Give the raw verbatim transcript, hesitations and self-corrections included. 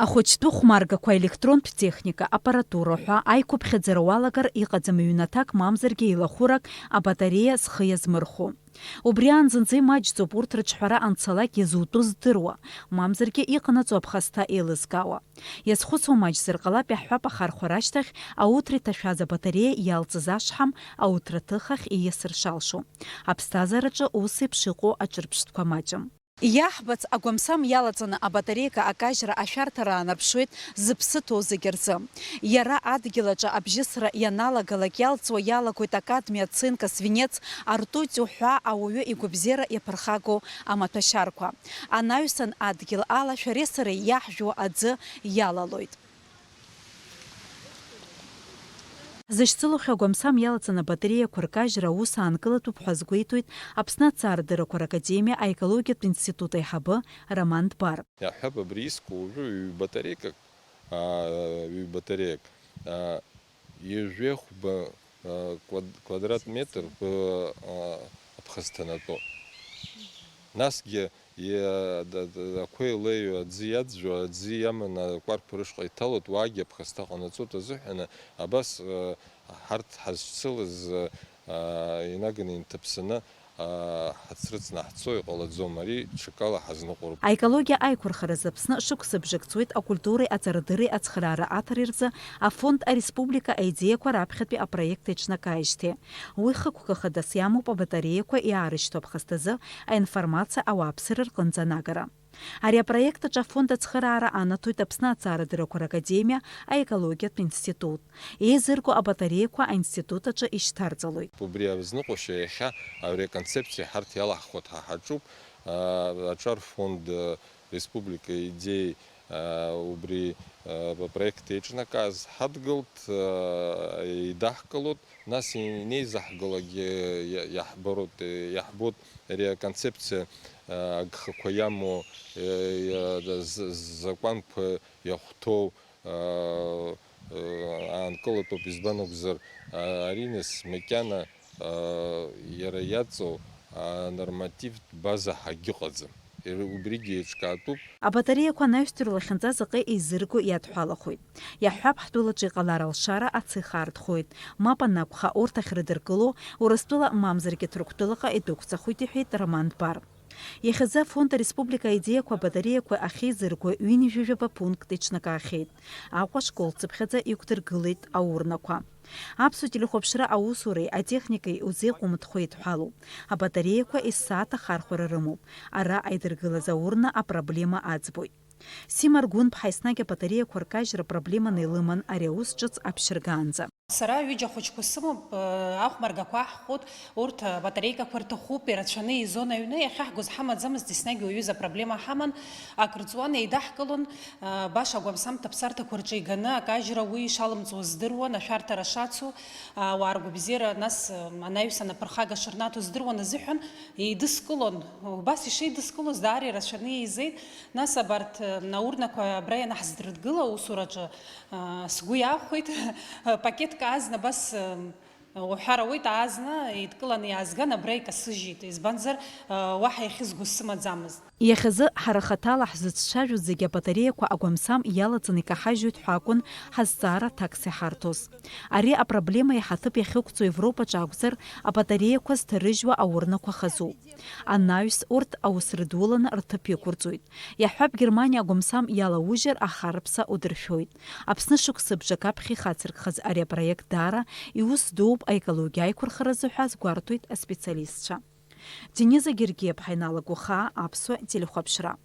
Ахәыҷтәы хәмаргақәа, електронтә техника, аппаратура ҳәа аиқәыԥхьаӡара уалагар, иҟаӡам ҩнаҭак мамзаргьы еилахәырак абатареиа зхы иазмырхәо. Убри аан зынӡа имаҷӡоуп урҭ рыҿҳәара анцалак иазутәу здыруа, мамзаргьы иҟанаҵо аԥхасҭа еилызкаауа. Иазхәыцуа маҷзар ҟалап, иаҳҳәап, ахархәара ашьҭахь ауҭра иҭашәаз абатареиа иалҵыз ашҳам ауҭраҭых ахь ииасыр шалшо. Аԥсҭазаараҿы ус еиԥш иҟоу аҿырԥштәқәа маҷым. Иаҳбац, агәамсам иалаҵаны абатареика акажьра ашәарҭара аанарԥшуеит зыԥсы ҭоу зегьы рзы. Иара адгьыл аҿы абжьысра ианалагалак иалҵуа иалагоит акадмиа, цинк, свинец, ртутиу ҳәа ауаҩы игәабзиара иаԥырхагоу амаҭәашьарқәа. Анаҩсан адгьыл ала шәареи сареи иаҳжәуа аӡы иалалоит. Зышьцылахьоу агәамсам иалаҵаны абатареиақәа ркажьра аус аанкылатәуп ҳәа азгәеиҭоит Аԥсны аҭҵаарадыррақәа ракадемиа аекологиатә институт аиҳабы Роман Дбар. Иаҳҳәап, абри иску уажәы ҩ-батареикак, аа, ҩ-батареиак, аа, ҩажәи хәба, аа, квад-, квадратметр, аа, аԥхасҭанатәуп. Насгьы Иа-, да-, да-, ақәа еилеио, аӡы иаӡәӡәо, аӡы иаманы акәарқәа рышҟа иҭалоит, уаагьы аԥхасҭа ҟанаҵоит азыҳәаны, абас, э, ҳарҭ ҳазшьцылаз, э, инаганы инҭаԥсаны, э, ҳацрыҵны ҳцо иҟалаӡом, ари ҽакала ҳазныҟәоуп. Аекологиа аиқәырхаразы Аԥсны шықәсыбжак ҵуеит акультуреи аҵарадырреи ацхыраара аҭареи рзы афонд «Ареспублика аидеиақәа» раԥхьатәи апроект еиҿнакааижьҭеи. Уи хықәкы хадас иамоуп абатареиақәа иаарышьҭуа аԥхасҭазы аинформациа ауааԥсыра рҟынӡа анагара. Ари апроект аҿы афонд ацхыраара анаҭоит Аԥсны аҭҵаарадыррақәа ракадемиа аекологиатә институт. Еизырго абатареиақәа аинститут аҿы ишьҭарҵалоит. Убри азныҟәашьа иахьа ари аконцепциа ҳарҭ иалаҳхуеит ҳәа ҳаҿуп. А, аҿар фонд, а, республика идеи, а, убри, а, апроект еиҿнакааз ҳадгылт, а, еидаҳкылот. Нас инеизаҳгалакгьы иа-, иаҳбароуп, иаҳбоит ари аконцепциа, а, агхақәа иамоу, а, иа-, з-, з-, закәанқәа иахәҭоу, а, а, аанкылатәуп, избан акәзар, а, ари нас макьана, а, иара иаҵоу анормативтә база ҳагьыҟаӡам. Ир-, убригьы еиҿкаатәуп. Абатареиақәа анаҩстәи рлахьынҵа заҟа еизырго иадҳәалахоит. Иаҳҳәап, ҳтәылаҿы иҟалар алшара ацех аартхоит. Мап анакәха, урҭ ахьрыдыркыло, Урыстәыла мамзаргьы Ҭырқәтәылаҟа идәықәҵахоит, иҳәеит Роман Дбар. Иахьазы афонд «Ареспублика аидеиақәа» абатареиақәа ахьеизырго ҩынҩажәижәаба пункт еиҿнакаахьеит. Аҟәа ашколцыԥхьаӡа иқәдыргылеит аурнақәа. Аԥсуа телехәаԥшра аусуреи атехникеи узеиҟәымҭхо еидҳәалоуп. Абатареиақәа есааҭ ахархәара рымоуп. Ара идыргылаз аурна апроблема аӡбоит. Сима Аргәынԥҳа еснагь абатареиақәа ркажьра проблеманы илыман ари аус ҿыц аԥшьыргаанӡа. Сара ҩыџьа хәыҷқәа сымоуп, ахәмаргақәа аҳхәоит, урҭ абатареикақәа рҭахуп, ирацәаны еизон аҩны, иахьаҳгоз ҳамаӡамызт, еснагь уаҩы изы апроблема ҳаман, акрыҵуан, еидаҳкылон, баша агәамсамҭа аԥсарҭақәа рҿы иганы акажьра уи ишалымҵуа здыруан, ашәарҭара шацу, ауаа ргәабзиара, нас, анаҩсан аԥырхага шырнаҭо здыруан азыҳәан, еидыскылон. Убас ишеидыскылоз даара ирацәаны еизеит. Нас абарҭ, э, аурнақәа абра ианаҳздрыдгыла аусураҿы, э, сгәы иахәеит. Пакетк аазны абас, э, уҳәар ауеит, аазны еидкыланы иаазган, абра икасыжьит. Избанзар, э, уаҳа иахьызго сымаӡамызт. Иахьазы ҳара хаҭала ҳзыцәцәажәо зегьы абатареиақәа агәамсам иалаҵаны икаҳажьуеит ҳәа акәын ҳазҵаара аҭакс иҳарҭоз. Ари апроблема иаҳаҭыԥ иахьықәҵоу Европаҿы акәзар, абатареиақәа зҭарыжьуа аурнақәа хазуп. Анаҩс, урҭ аус рыдуланы рҭыԥ иқәырҵоит. Иаҳҳәап, Германиа агәамсам иалаужьыр, ахарԥса удыршәоит. Аԥсны шықәсыбжак аԥхьа ихацыркхаз ари апроект даара иус дууп аекологиа аиқәырхаразы ҳәа азгәарҭоит аспециалистцәа. Дениза Гергиаԥҳа иналагәахаа аԥсуа телехәаԥшра.